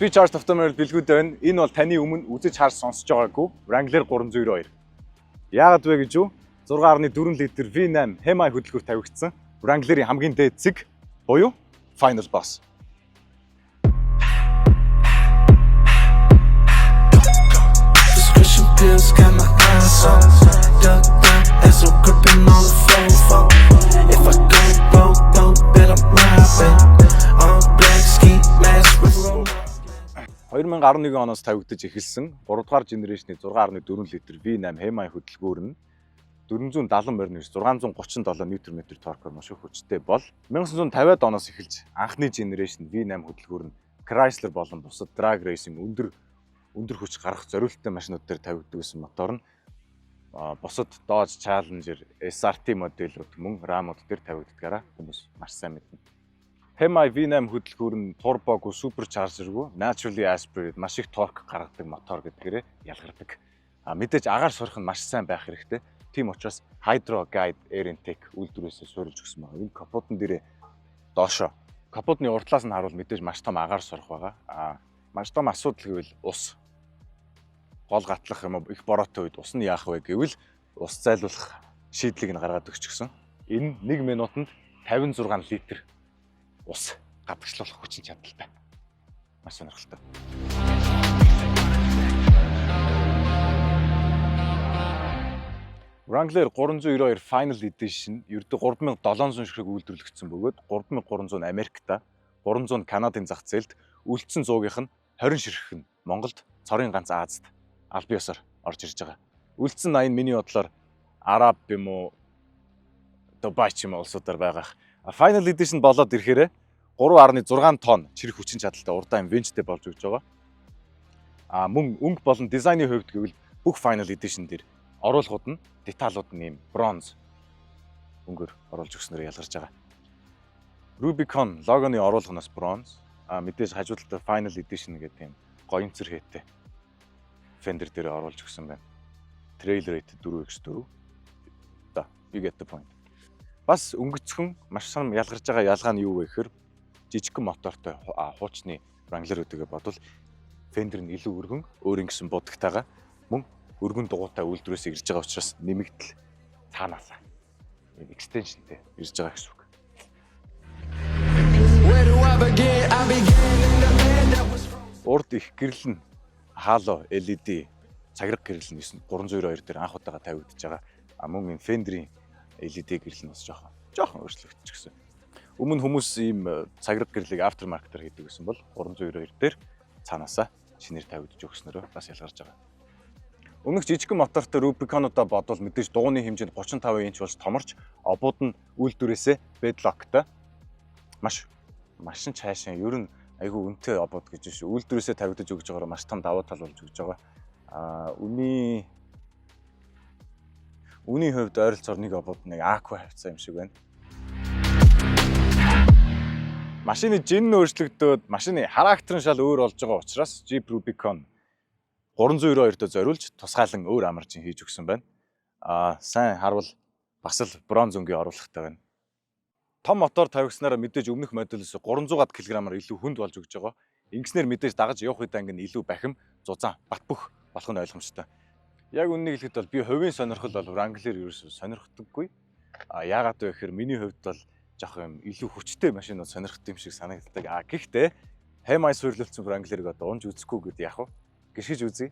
Speed Charge Автомобиль бэлгүүд байна. Энэ бол таны өмнө үзэж харж сонсож байгаагүй Wrangler 392. Яагаад вэ гэж юу? 6.4 литр V8 Hemi хөдөлгүүр тавигдсан Wrangler-ийн хамгийн дээд зэг буюу Final Boss. Prescription pills got my eyes on. Duck down, and so gripping on the floor. If I go broke, don't bet I'm robbing. All black ski mask with roll. 2011 оноос тавигдаж эхэлсэн 3 дугаар generation-ы 6.4 литр V8 Hemi хөдөлгүүр нь 470 морины 637 Нм торкоор маш их хүчтэй бол 1950-ад оноос эхэлж анхны generation V8 хөдөлгүүр нь Chrysler болон бусад drag racing өндөр өндөр хүч гаргах зориулттай машинууд дээр тавигддаг гэсэн мотор нь бусад Dodge Challenger, SRT модельүүд мөн Ram-ууд дээр тавигддгаараа хүмүүс маш сайн мэднэ. Hemi V8 хөдөлгүүр нь турбогүй, supercharger-гүй, naturally aspirated маш их торк гаргадаг мотор гэдгээрээ ялгардаг. Мэдээж агаар сурах нь маш сайн байх хэрэгтэй. Тийм учраас Hydro Guide Air Intake үйлдвэрээсээ суурилж өгсөн байна. Энэ капотн дээрээ доошо капотны урдлаас нь харуул мэдээж маш том агаар сурах байгаа. Маш том асуудал гэвэл ус гол гатлах юм уу, их бороотой үед ус нь яах вэ гэвэл ус зайлуулах шийдлийг нь гаргаад өгчихсөн. Энэ 1 минутанд 56 литр ус гадагшлуулах хүчин чадалтай. Маш сонирхолтой. Wrangler 392 Final Edition ердөө 3700 ширхэг үйлдвэрлэгдсэн бөгөөд 3300 Америкта, 300 Канадын зах зээлд, үлдсэн 100-ийнх нь 20 ширхэг нь Монголд цорын ганц Азад аль биесээр орж ирж байгаа. Үлдсэн 80 миний бодлоор Араб юм уу, Дубай ч юм уу улсуудаар байгаах. Final Edition болоод ирэхээр 3.6 тонн чирэх хүчин чадалтай урдаа юм венчтэй болж өгч байгаа. Мөн өнгө болон дизайны хувьд гэвэл бүх Final Edition дээр оруулахуд нь деталууд нь ийм бронз өнгөөр оруулж өгснөөр ялгарч байгаа. Rubicon логоны оруулах нь бас бронз. Мэдээж хажуу талдаа Final Edition гэдэг тийм гоёмцор хээтэй fender дээр оруулж өгсөн байна. Trail rate 4x4. За, you get the point. Бас өнгөцхөн маш сайн ялгарч байгаа ялгаа нь юу вэ гэхээр жижигхэн мотортой хуучны Wrangler-үүдгээ бодвол fender нь илүү өргөн, өөр ингэсэн будагтайгаа мөн өргөн дугуйтай үйлдвэрээс ирж байгаа учраас нэмэгдэл цаанаасаа ийм extensionтэй ирж байгаа гэсэн үг. Where do I begin? I began in the land that was frozen. Урд их гэрэл нь Halo LED цагираг гэрэл нь 392 дээр анх удаага тавигдаж байгаа. Мөн энэ fender-ийн LED гэрэл нь бас жоохон өөрчлөгдчихсөн. Өмнө хүмүүс ийм цагираг гэрлийг aftermarket-аар хийдэг гэсэн бол 392 дээр цаанаасаа шинээр тавигдаж өгснөрөө бас ялгарч байгаа. Өмнөх жижигхэн мотортой Rubicon-удаа бодвол мэдээж дугуйны хэмжээнд 35 инч болж томорч обууд нь үйлдвэрээсээ beadlock-тай маш машин цаашаа ер нь айгүй үнэтэй обод гэж шүү. Үйлдвэрээсээ тавигдаж өгч байгаараа маш том давуу тал болж өгч байгаа. Үнийн хувьд ойролцоогоор нэг обод нэг Aqua хавцаа юм шиг байна. Машины жин нь өөрчлөгдөөд машины характер нь шал өөр болж байгаа учраас Jeep Rubicon 392-д зориулж тусгаалan өөр амарчин хийж өгсөн байна. Сайн харвал бас л бронз өнгийн оруулахтай байна. Том мотор тавигдсанаараа мэдээж өмнөх моделоос 300 кг-аар илүү хүнд болж өгч байгаа. Ингэснээр мэдээж дагаж явах үед анги нь илүү бахим, зузаан, бат бөх болох нь ойлгомжтой. Яг үнэнийг хэлэхэд бол би хувийн сонирхол бол Wrangler ерөөсөө сонирхдаггүй. Яагаад вэ гэхээр миний хувьд бол жоох юм илүү хүчтэй машинууд сонирхдаг юм шиг санагддаг. Гэхдээ Hemi суйрлуулсан Wrangler-ыг одоо унж үзэхгүй гэдээ яах вэ? Гიშгэж үзье.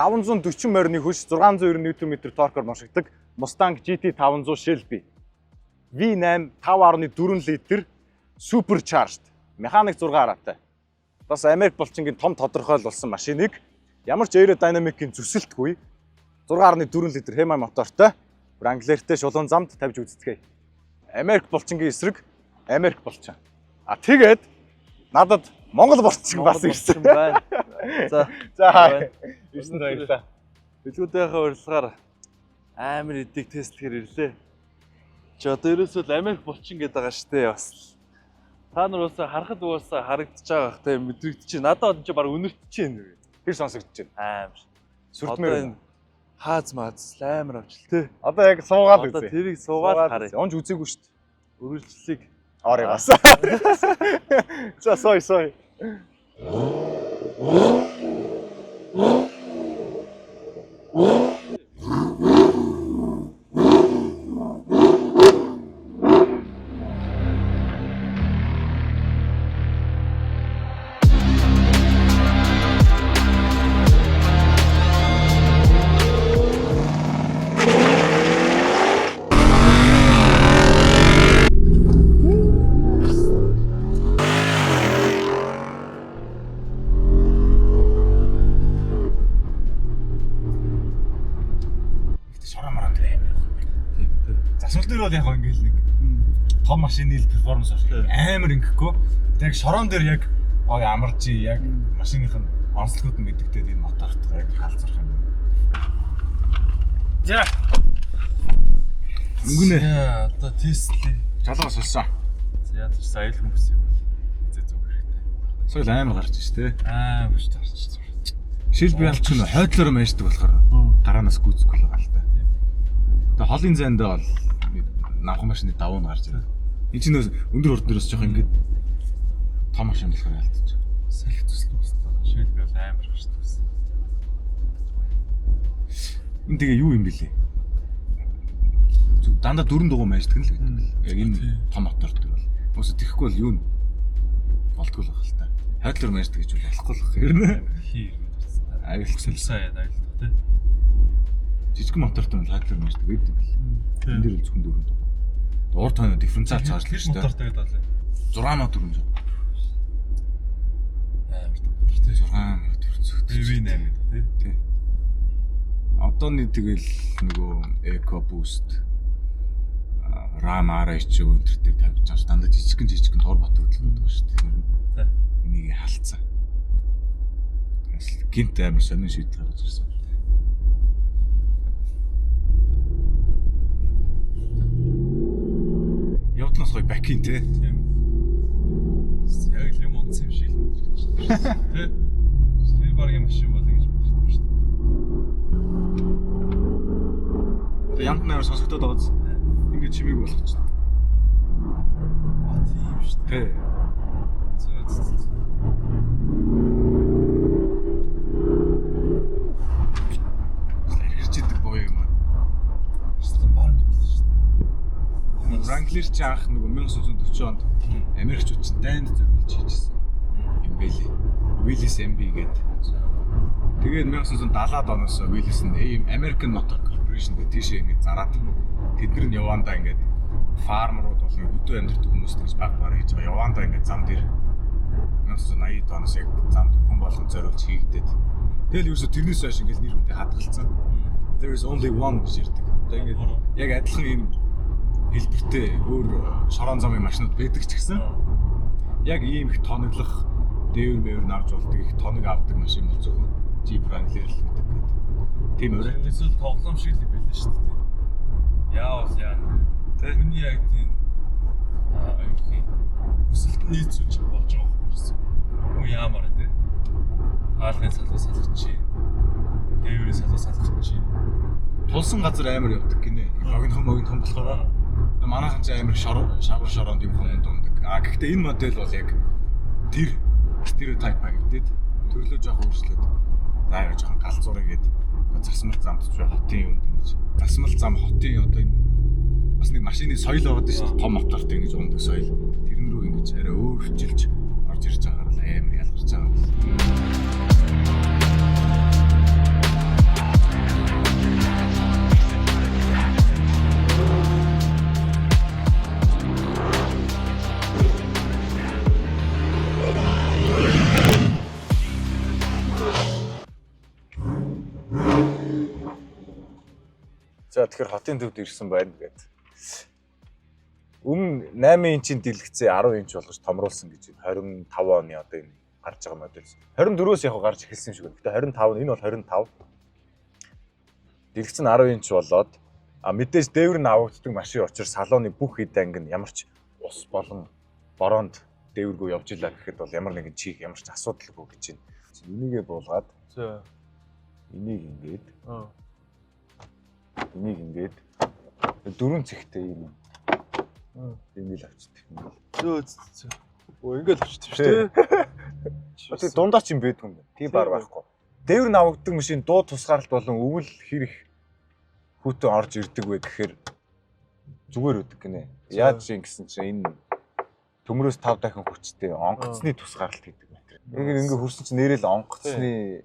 540 морины хүч 690 Нм торкоор мушигдаг Mustang GT 500 Shelby V8 5.4 литр supercharged механик 6 хараатай. Бас Америк булчингийн том тодорхойл болсон машиныг ямар ч аэродинамикийн зүсэлтгүй 6.4 литр Hemi мотортой Wrangler-тэй шулуун замд тавьж үздэгэ. Америк булчингийн эсрэг Америк булчин. Тэгээд надад Монгол булчин бас ирсэн. байна. За, За, ирсэн баярлалаа. бэлгүүдийнхээ урилгаар амар эдийг тестлэхэр ирлээ. Чи одоо ерөөсөө л Америк булчин гэдэг байгаа штэ бас. Л. Та нар уусаа харахад уусаа харагдаж байгаа хэ мэдрэгдэж чинь. Надад одоо чи баг үнэртэж чинь. Тэр сонсогдож байна. Амар. Сүрдмээр Одоо байна. энэ хааз мааз амар авчил те. Одоо яг суугаад Одоо үзье. тэрийг суугаад харъя. Унж үзээгүй шүү дээ. Үргэлжлэлийг Оригоос. За сой сой. Гэтэ шороо мороо дээр амар явах юм байна. Тийм тий. Засвал дээр бол яг ингээл нэг том машины л перформанс шиг амар ингэхгүй. Тэг яг шороон дээр яг гоё амарч яг машиных нь онцлогуд нь мэдэгдээд энэ моторт яг галзуурах юм. За. Мөнгөнэ. За, одоо тестлээ. Жалгаа сулсан. За ядаж соёл хүмүүс юм бол зэ зүг хэрэгтэй. Соёл амар гарч ш тэ. Аа, бүш тарч. Шилби ялч нь хойдлоор майшдаг болохоор гараанаас гүйцэхгүй л байгаа л та. Тэгээ холын зайдаа бол намхан машины давуу нь гарч ирнэ. Энд чинь нөөс өндөр хурдан дээрээс жоох ингээд том машин болохоор ялтчих. Салхи төсөл үүссэн. Шилби бол амар гарч төссөн. Энэ тэгээ юу юм бэлээ? Дандаа дөрөн дугуй майшдаг нь л гэдэг. Яг энэ том мотор дээр бол. Уусаа тэхгүй бол юу болдгоо л байх л та. Хойдлоор майшдаг гэж болохгүй л байх юм. Хий иргэд утсан. Аюултай. Сая аюултай тий. Жижигэн мотортой бол хойдлоор майшдаг гэдэг бэл. Энэ дээр бол зөвхөн дөрөн дугуй. Урд хойно дифференциал цаашлаа шүү дээ. Мотортой гэдэг бол 6400. амар том мотор тий. 6400. V8 гэдэг тий. Тий. Одооны тэгэл нөгөө Eco Boost RAM RH өнтер дээр тавьж байгаа ш. Дандаа жижигхэн жижигхэн тур бат хөдөлгөөд байгаа шүү дээ. Тий. Энийг халцсан. Бас гинт амар сонин шийдэл гаргаж ирсэн. Явдлаас гоё бакин те. Тийм. Яг л юм унтсан юм шиг л мэдэрч байна. Тэ? Тэр багийн машин бол ингэж мэдэрдэг шүү дээ. Одоо ямт амар сонсогдоод байгаа биз? Ингээд чимээг болгочихно. А тийм шүү дээ. Тэ. Зөө зөө зөө. Архирч идэг боё юм аа. Арслан баг мэдлээ шүү дээ. Wrangler чи анх нөгөө 1940 онд Америкчууд чинь дайнд зориулж хийжсэн юм бэлээ. Willys MB гэдэг. Тэгээд 1970-ад оноос Willys нь ийм American Motor Corporation гэдэг тийшээ ингээд зараад тэд нар нь явандаа ингээд фармерууд болон хөдөө амьдардаг хүмүүс тэгж баг баг хийж байгаа. Явандаа ингээд зам дээр 1980 оноос яг замд хүн болгон зориулж хийгдээд. Тэгэл ерөөсө тэрнээс хойш ингээд нэр хүндээ хадгалцсан. There is only one гэж ярьдаг. Одоо ингээд яг адилхан ийм хэлбэртэй өөр шорон замын машинууд байдаг ч гэсэн яг ийм их тоноглох дээвэр мэвэр нь авч болдог их тоног авдаг машин бол зөвхөн Jeep Wrangler л байдаг гэдэг. Тийм өрөө. Эсвэл тоглоом шиг л юм байлээ шүү дээ. Яавал яа. Тэ. Хүний яг тийм аа юу гэх юм. Хүсэлт нийцүүлж болж байгаа байхгүй юу? Хүн яамаар тий. Хаалгын салуу салгачих. Дээврийн салуу салгачих. Тулсан газар амар явдаг гинэ. Богинохон богинохон болохоор манайхан ч амар шавар шороонд юм хүмүүс дундаг. А гэхдээ энэ модель бол яг тэр стереотип хавигдээд төрлөө жоох өөрчлөөд за яа жоохон галзуураа гээд засмал замд ч хотын юунд ингэж засмал зам хотын одоо энэ бас нэг машины соёл байгаа шүү дээ. Том мотортой ингэж ундаг соёл. Тэрэн рүү ингэж арай өөрчилж орж ирж байгаагаар л амар ялгарч байгаа юм байна. За тэгэхээр хотын төвд ирсэн байна гээд. Өмнө 8 инчийн дэлгэцээ 10 инч болгож томруулсан гэж 25 оны одоо энэ гарч байгаа модель. 24-өөс яг гарч эхэлсэн юм шиг байна. Гэтэ 25 энэ бол 25. Дэлгэц нь 10 инч болоод а мэдээж дээвэр нь авагддаг машин учраас салоны бүх хэд анги нь ямар ч ус болон бороонд дээвэргүй явж илаа гэхэд бол ямар нэгэн чих ямар ч асуудалгүй гэж байна. Энийгээ буулгаад За. энийг ингээд Аа. энийг ингээд дөрвөн цэгтэй юм. Энийг л авчдаг юм бол. Зөө зөө. Өө, ингээл авчдаг шүү дээ. Тэр дундаа ч юм байдгүй юм байна. Тийм бар байхгүй. Дээвэр нь авагддаг машин дуу тусгаарлалт болон өвөл хэрэг хүүтэн орж ирдэг вэ гэхээр зүгээр өгдөг гинэ. Яаж юм гэсэн чинь энэ төмрөөс 5 дахин хүчтэй онгоцны тусгаарлалт гэдэг материал. Ингээ ингээ хөрсөн чинь нэрэл онгоцны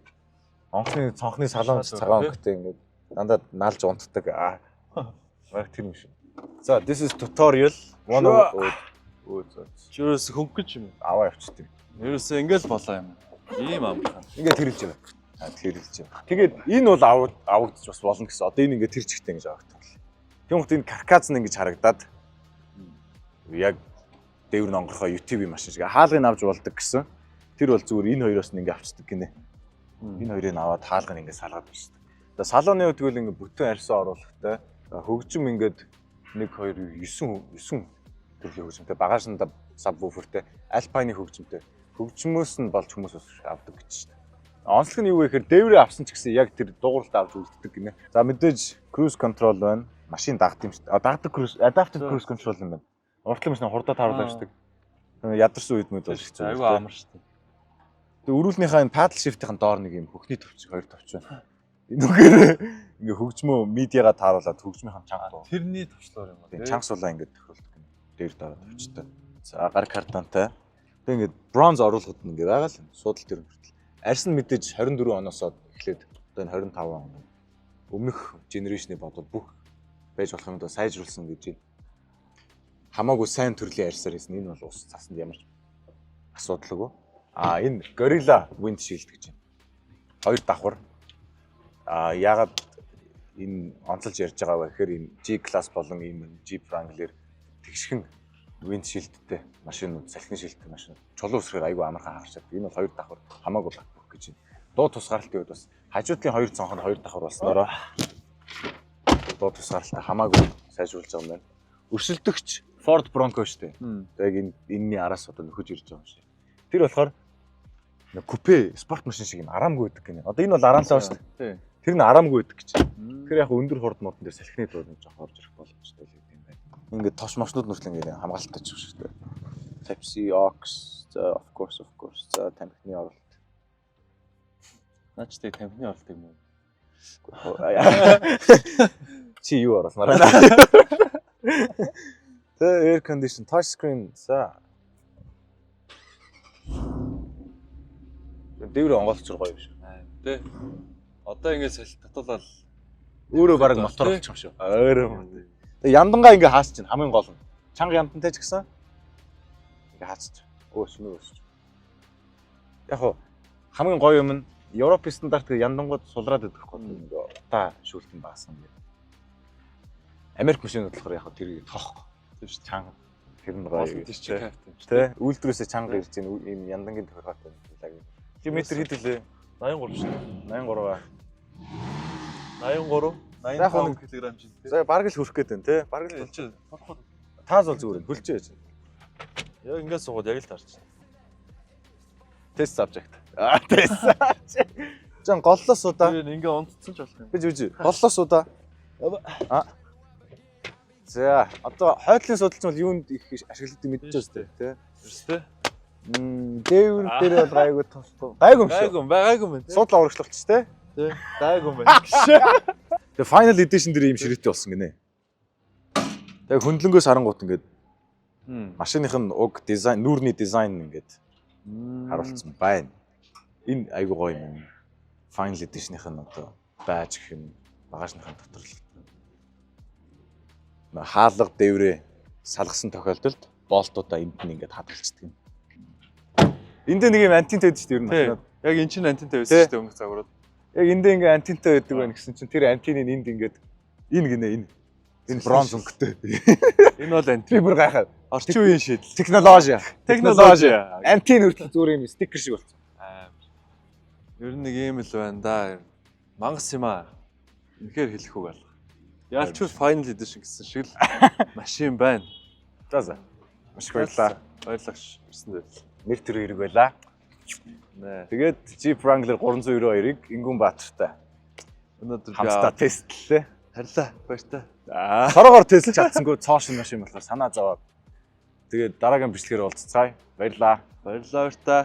цонхны салон цагаан өнгөтэй ингээд дандаа налж унтдаг. Аа. Баг тэр юм шиг. За, this is tutorial one of өө зөө. Чи ерөөсө хөнгөж юм. Аваа явчихдаг. Ерөөсө ингээл болоо юм. Ийм амархан. Ингээд тэрэлж байна. А, тэрэлж байна. Тэгээд энэ бол авагдчих бас болно гэсэн. Одоо энэ ингээд тэр чигтээ ингэж авагдах. Тэгмэд энэ каркас нь ингэж харагдаад яг дээвэр нь онгорхоо UTV машин шиг хаалгыг авч болдог гэсэн. Тэр бол зүгээр энэ хоёроос нь ингэ авчдаг гинэ. Энэ хоёрыг аваад хаалгыг ингэ салгаад бичдэг. За, салоны хувьд тэгвэл ингэ бүтэн арьсан оруулахтай. Хөгжим ингээд 1 2 9 9 төрлийн хөгжимтэй, багаажнда subwoofer тэй, Alpine хөгжимтэй. Хөгжмөөс нь болж хүмүүс бас авдаг гэж байна. Онцлог нь юу вэ гэхээр дээврээ авсан ч гэсэн яг тэр дуугаралт авч үлддэг гинэ. За, мэдээж cruise control байна. Машин дагд юм шүү дээ. А, дагдаг cruise, adaptive cruise control юм байна. Уртлын машин хурдаа тааруулаад авчдаг. Ядарсан үед мүд бол хэцүү. Айгу амар шүү дээ. Тэгээ өрүүлнийхээ энэ paddle shift-ийн доор нэг юм хөхний төвчг, хоёр товч байна. Энүүгээр ингээ хөгжмөө медиагаа тааруулаад хөгжмийнхэн чанга дуу. Тэрний товчлоор юм уу? Тийм, чанга сулаа ингээ тохиолдог юм. Дээр дараа товчтой. За, гар кардантай. Тэгээ ингээ бронз оруулахад нь ингээ байгаа л юм. Суудал дээр хүртэл. Арьс нь мэдээж 24 оноосоо эхлээд одоо энэ 25 он. Өмнөх generation ы бодвол бүх байж болох юмдаа сайжруулсан гэж байна. Хамаагүй сайн төрлийн арьсаар хийсэн. Энэ бол ус цасанд ямар ч асуудалгүй. А, энэ Gorilla windshield гэж байна. Хоёр давхар. А, яагаад энэ онцолж ярьж байгаа вэ гэхээр энэ G class болон ийм Jeep Wrangler тэгшхэн windshield тэй машинууд, салхины шилдтэй машинууд чулуу үсрэхээр айгүй амархан хагарч чаддаг. Энэ бол хоёр давхар хамаагүй баг гэж байна. Дуу тусгаарлалтын хувьд бас хажуудлын хоёр цонх нь хоёр давхар болсноороо дуу тусгаарлалтаа хамаагүй сайжруулж байгаа юм байна. Өрсөлдөгч Ford Bronco шүү дээ. Яг энэ энэний араас одоо нөхөж ирж байгаа юм шиг. Тэр болохоор нэг купе спорт машин шиг юм араамгүй байдаг гинэ. Одоо энэ бол араамтай байна шүү дээ. Тий. Тэр нь араамгүй байдаг гэж. Тэгэхээр яг өндөр хурд модон дээр салхины дуу нэг жоох орж ирэх боломжтой л юм байна. Ингээд товч мовчнууд нүртэл ингээд хамгаалалттай ч юм шиг дээ. Type C aux, за, of course, of course. За, тамхины оролт. Наач тэг тамхины оролт юм уу? Чи юу оруулмаар байна? The air condition, touch screen, за. Дээврээ онгойлгочор гоё юм шиг. Тэ. Одоо ингээд салхи татуулаад Өөрөө баг мотор болчих юм шүү. Өөрөө мотор. Тэгээ ямдангаа ингээ хаач чинь хамгийн гол нь. Чанга ямдантай ч гэсэн ингээ хаач. Өө, сүмэг өсч. Яг хуу хамгийн гоё юм нь Европ стандарт гэх яндангууд сулраад идэх байхгүй, ингээ утаа шүүлтэн баасан гэх. Америк машинууд болохоор яг хуу тэрийг тоохгүй. Тийм шүү. Чанга тэр нь гоё. Гоё тийч чи кайфтай юм чи. Тэ, үйлдвэрээсээ чанга ирж гин ийм яндангийн тохиргоотой юм. Километр хэд үлээ? 83 шүү. 83 аа. 83 За, яг 85 кг чинь. За, бараг л хүрэх гээд байна те. Бараг л. Чи болохгүй. Тааз бол зүгээр хөлчөө яаж. Яг ингээд суугаад яг л таарч. Test subject. Аа, test subject. Жан голлоо суудаа. Тэр ингээ унтцсан ч болох юм. Биж биж голлоо суудаа. А. За, одоо хойдлын судалж бол юунд их ашигладаг мэдчихэж байна шүү дээ, тий. Ерөөсөө. Дээвэр дээр бол гайгүй тустай. Гайгүй юм шүү. Гайгүй юм, гайгүй юм байна. Суудлаа урагшлуулчих тий. Тий. Гайгүй юм байна. Тэгээ final edition дээр ийм ширээтэй болсон гинэ. Тэгээ хөндлөнгөөс харангуут ингээд машиных нь уг дизайн, нүүрний дизайн ингээд харуулсан байна. Энэ айгуу гоё юм. Final edition-ийнх нь одоо байж гэх юм, багажныхын доторлогтой. Хаалга дээврээ салгасан тохиолдолд болтуудаа энд нь ингээд хадгалцдаг юм. Энд нэг юм антентай байдаг шүү дээ ер нь машинууд. Яг эн чинь антентай байсан шүү дээ өнгө загварууд. Яг эндээ ингээ антентай байдаг байна гэсэн чинь тэр антеныг энд ингээд энэ гинэ энэ. Энэ бронз өнгөтэй. Энэ бол Би антен. бүр гайхаад. Орчин үеийн шийдэл. Технологи. Технологи. Антен хүртэл зүгээр юм стикер шиг болсон. Амар. Ер нь нэг юм л байна да. Мангас юм аа. Үнэхээр хэлэх үг алга. Ялчгүй final edition гэсэн шиг л машин байна. За за. Маш их баярлалаа. Баярлалаа. Ирсэн дээ. Нэр төр хэрэг байлаа. Нэ. Тэгээд Jeep Wrangler 392-ыг Ингүн Баатартай Өнөөдөр би хамтдаа тестлээ. Харилаа. Баяртай. Аа. Цорогоор тестлж чадсангүй, цоо шин машин болохоор санаа зовоод Тэгээд дараагийн бичлэгээр уулзцаая. Баярлаа. Баярлалаа, баяртай.